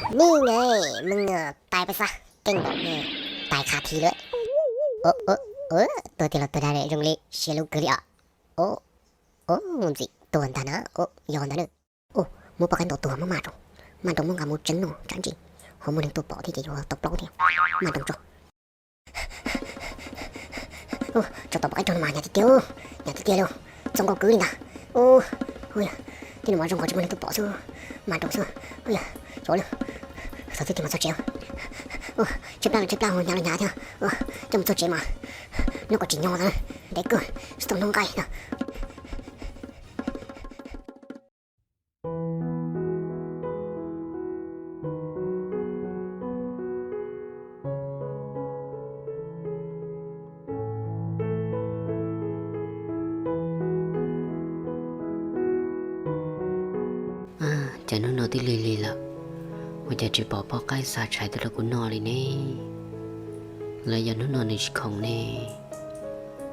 Ni ne, mej tais pab xav keej npaum ne, tais qha thi lawm. Tuag tiag los tuag dag zoo li siab lub kawg li os. Mus ntxim tuag ntag na, yog ntag na. Muab poj qaib ntaus tuag maj mam rau, maj rau muab nqa mus tsev no tsam ntsis ho muaj neeg tuaj pom thiab ces yuav tau plaub thiab. Maj rau tso. Tso tau poj qaib rau no mas nyam tiag tiag, nyam tiag tiag li, txaus nkauj kwv li ntag. Ub, ub yog, tib no mas zoo nkaus tsis muaj neeg tuaj pom xwb, maj rau xwb. Ub yog, cov li, thaum twg tig mas txog tsev. Tshaib plab los tshaib plab, hnyav los hnyav thiab, coj mus txog tsev mas noj kom tsim nyog ntag, ntev kawg tsis tau noj nqaij ntag. Cas hnub no twb lig lig lawm, ua cas tsis pom poj qaib xa tshais tuaj rau kuv noj li ne? Los yog hnub no nws tsis khoom ne?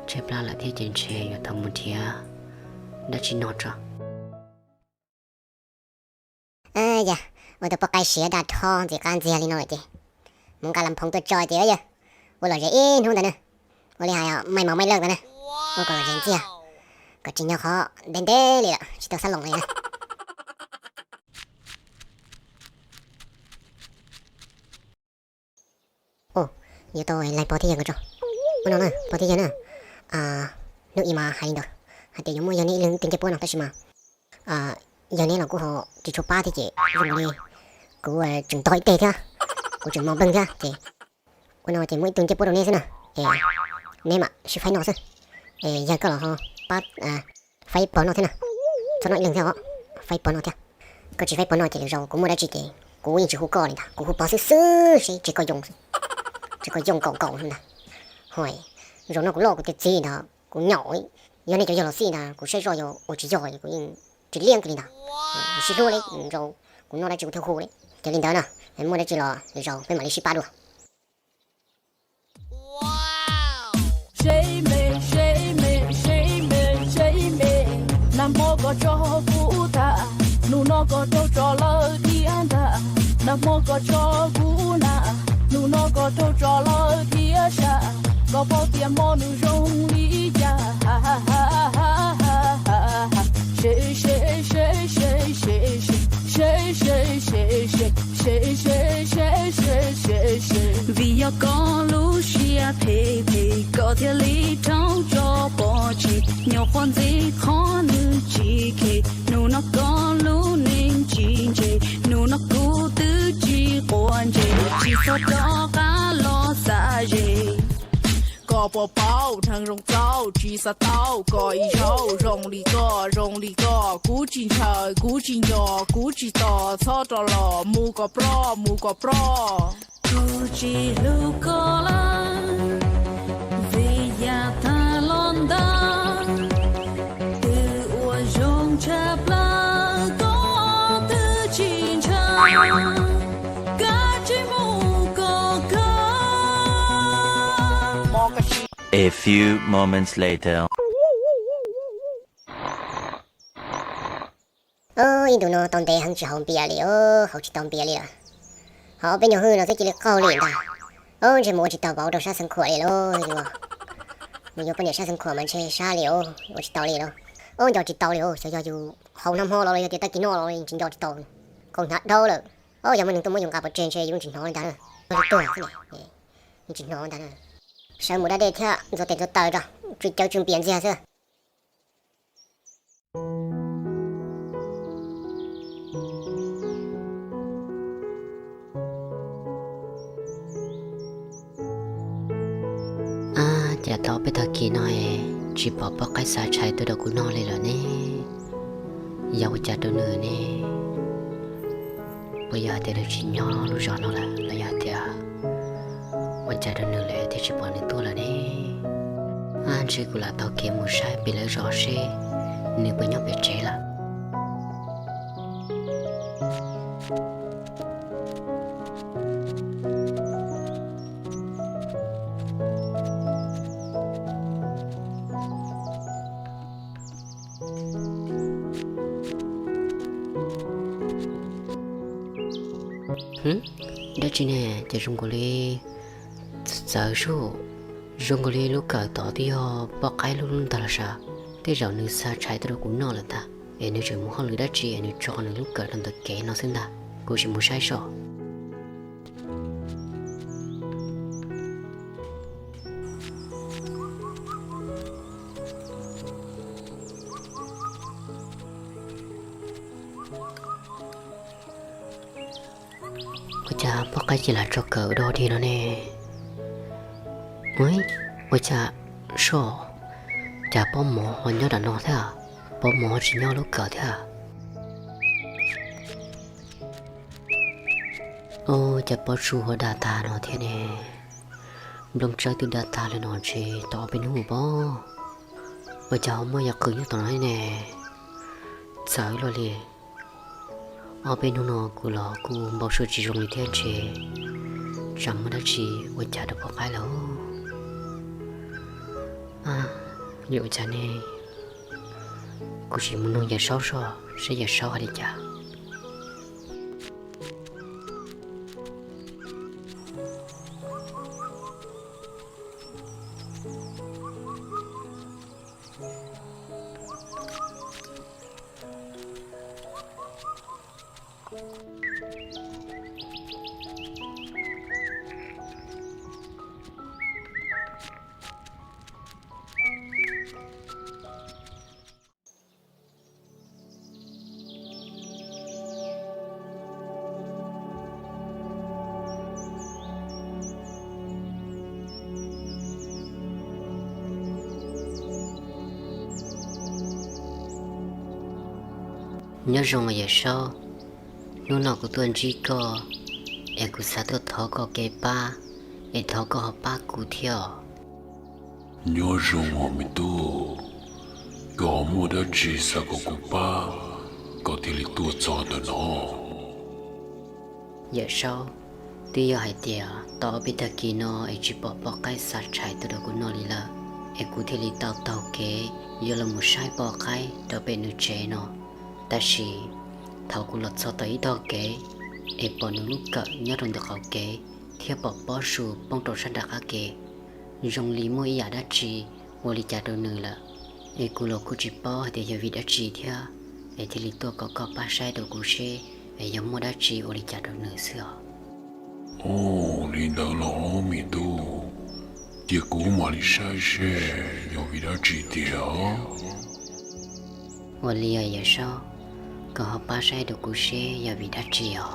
Tshaib plab lawm thiab ces ntshe yuav tau mus nrhiav dab tsi noj tso. Yog, ua tus poj qaib siav dag rho ntxim qab ntxiag li no lawm ces mus nqa las phoov tuaj tso ces yog ua lom zem ib hnub ntawd na. Ua li hais maij mos maij lawj ntawd na, ua kom lom zem ntxiag, kom tsim nyog qhov ntev ntev li lawm tsis tau xab loos li na. Yuav tau laig pog thiab yawg nkawd tso. Ua no na pog thiab yawg na, hnub ib mas hais li ntawd hais tias yuav muaj yog neb ib leeg ib tug ncej puab no tab sis mas yog neb los kuj ho tsis tshua pab thiab ces zoo li kuv tseem ntog ib teg thiab, kuv tseem mos npeeg thiab ces ua no ces muab ib tug ncej puab rau neb xwb na, es neb mam sib faib noj xwb. Es yawg koj los ho pab faib pog noj thiab na, txhob noj ib leeg thiab os, faib pog noj thiab. Koj tsis faib pog noj ces lwm zaus kuv muaj dab tsi ces kuv yeej tsis hu koj li ntag, kuv hu pog xwb xwb seb tseg koj yoo xwb, tseg koj yoo kaum kaum ntag. Ho zaum no kuv loj kuv tiav txiv ntag kuv nyaum, yog nej cov yog los xij ntag kuv saib zoj yog ua tsis yog kuv yeej tsis liab kiag li ntag. Kuv sib hlub li zaus kuv noj dab tsi kuv thiaj hu li. Ces li ntawd na, muaj dab tsi los lwm zaus peb mam li sib pab dua. Seb me, seb me, seb me, seb me, nag hmo koj tso kuv tag, hnub no koj raug tso lawm thiab ntag. Nag hmo koj tso kuv na, hnub no koj raug tso lawm thiab sas. Koj paub tias hmo nws zoo li cas? Seb, seb, seb, seb, seb, seb, seb, seb, seb, seb, seb, seb, seb, seb, seb, seb, seb, vim yog koj lub siab phem phem koj thiaj li rhaub tso pov tseg. Nyuam qhuav ntxiv qhov nws tsis khe, hnub no koj lub neej tsis ntse, hnub no kuv twb tsis quav ntsej, tsis txhob rov qab los xav ze. Koj puas paub neeg zoo txaus tsis xav tau koj ib zaug, zoo li koj zoo li koj kuv tsis ntshaw kuv tsis nco kuv tsis tos, txhob rov los mus kom ploj mus kom ploj. Kuv tsis hlub koj lawm, vim yam tag los ntawd, twb ua zoo tshaj plaws koj twb tsis ntshaw, kav tsij mus kom kawg. A few moments later. Ib ntus no tau ntev heev tsis haus npias li os, haus tsis tau npias li lawm. Ho ob peb nyuag hwj no twb cia li qaug li ntag. Ob ntsej muag ua tsis tau, vauv rau sab xeev khuam li lauj. Mus yuav poj niam sab xeev khuam mas ntshe sab li os, ua tsis tau li lauj. Ob nco tsis tau li os, xyov yog yus haus nag hmo los los yog tias tag kis no los tsis nco tsis tau. Qaug hnyav dhau lawm. Ob yog muaj neeg tuaj muab yus nqa pov tseg ntshe yus tsis hnov li ntag na. Tuag xwb ne, tsis hnov ntag na. Sawv mus da dej thiab ntxuav tes ntxuav taw tso, tsw cawv tsw npias ntxiag xwb. Ab, cas tau peb tag kis no es tsis pom poj qaib xa tshais tuaj rau kuv noj li lawm ne? Yog ua cas rau nws ne? Puas yog hais tias nws tsis nyob lub zos no lawm los yog hais tias ua cas rau nws lawm thiaj tsis pom nws tuaj lawm ne? Ab, ntshe kuv lam taug kev mus saib pem lawv zos seb nws puas nyob pem tsev lawm. Dab tsi ne, ces zoo nkaus li txawv sub, zoo nkaus li lub kawm tod twb yog poj qaib lub lub ntag los sav. Tej zaum nws xa tshais tuaj rau kuv noj lawm ntag, es nws tseem mus hauj lwm dab tsi es nws tso nws lub kawm rau ntawm kev no xwb ntag. Kuv sim mus saib soj. Ua cas poj qaib cia li tso kawm dog dig no ne? Ua cas soj, cas pob mov ho nyob nram no thiab, pob mov ho tsis nyob lub kawm thiab. Ua cas pob tsuas ho dag tag no thiab ne? Nplooj tsawb twb dag tag li no ntshe tau ob peb hnub pob. Ua cas ho muaj yav qws nyob tom no thiab ne? Txawv luaj li. Ob peb hnub no kuv los kuj npau suav tsis zoo li thiab ntshe tsam muaj dab tsi ua cas rau poj qaib lawm. Yuav ua cas ne? Kuv sim mus nug Yawm Saub soj seb Yawm Saub hais li cas. Nyob zoo Yawm Saub, hnub no kuv tuaj ntsib koj es kuv xav tuaj thov koj kev pab, es thov koj ho pab kuv thiab os. Nyob zoo os me tub, koj ho muaj dab tsi xav kom kuv pab, koj thiaj li tuaj txog ntawm no? Yawm Saub, twb yog hais tias tau ob peb tag kis no es tsis pom poj qaib xa tshais tuaj rau kuv noj li lawm, es kuv thiaj li tau taug kev yuav los mus saib poj qaib rau pem nws tsev no. Tab sis thaum kuv los txog tom ib tog kev es pom nws lub kawm nyob rau ntawm qaum kev thiab pom pob su poob rau sab nram qab kev, zoo li muaj ib yam dab tsi ua li cas rau nws lawm, es kuv los kuj tsis paub hais tias yog vim dab tsi thiab, es thiaj li tuaj kom koj pab saib rau kuv seb es yog muaj dab tsi ua li cas rau nws xwb os. Ua li ntawd los me tub, cia kuv mam li saib seb yog vim dab tsi tiag. Ua li os Yawm Saub, koj ho pab saib rau kuv seb yog vim dab tsi os.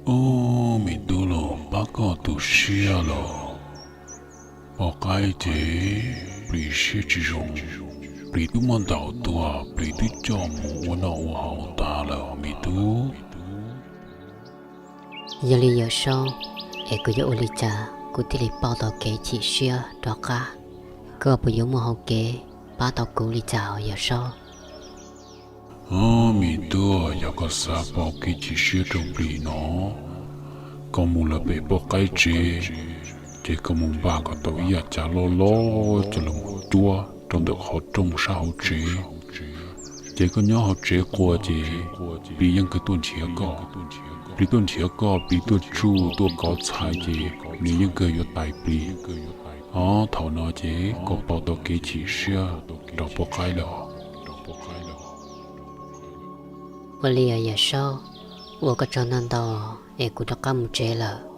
Ub, me tub los pab koj tu siab los. Poj qaib ces plis siab tsis zoo, plis twb muab ntaus tuag, plis twb coj mus ua noj ua haus tas lawm me tub. Yog li Yawm Saub, es kuv yuav ua li cas kuv thiaj li pauj tau kev chim siab rov qab? Koj puas yuav muaj hau kev pab tau kuv li cas os Yawm Saub? Ob, me tub, yog koj xav pauj kev chim siab rau plis no, koj mus lawm pem poj qaib tsev, ces koj mus npaj kom tau ib yam cav loj loj coj los mus cuab rau ntawm qhov rooj sab hauv tsev. Ces koj nyob hauv tsev quas ces plis yeej kawg tuaj nrhiav koj. Plis tuaj nrhiav koj, plis tuaj tsuj tuaj kov txhais ces nws yeej kawg yuav tais plis. Ob, thaum no ces koj pauj tau kev chim siab rau poj qaib lawm. Ua li os Yawm Saub, ua koj tsaug ntau ntau es kuv rov qab mus tsev lawm.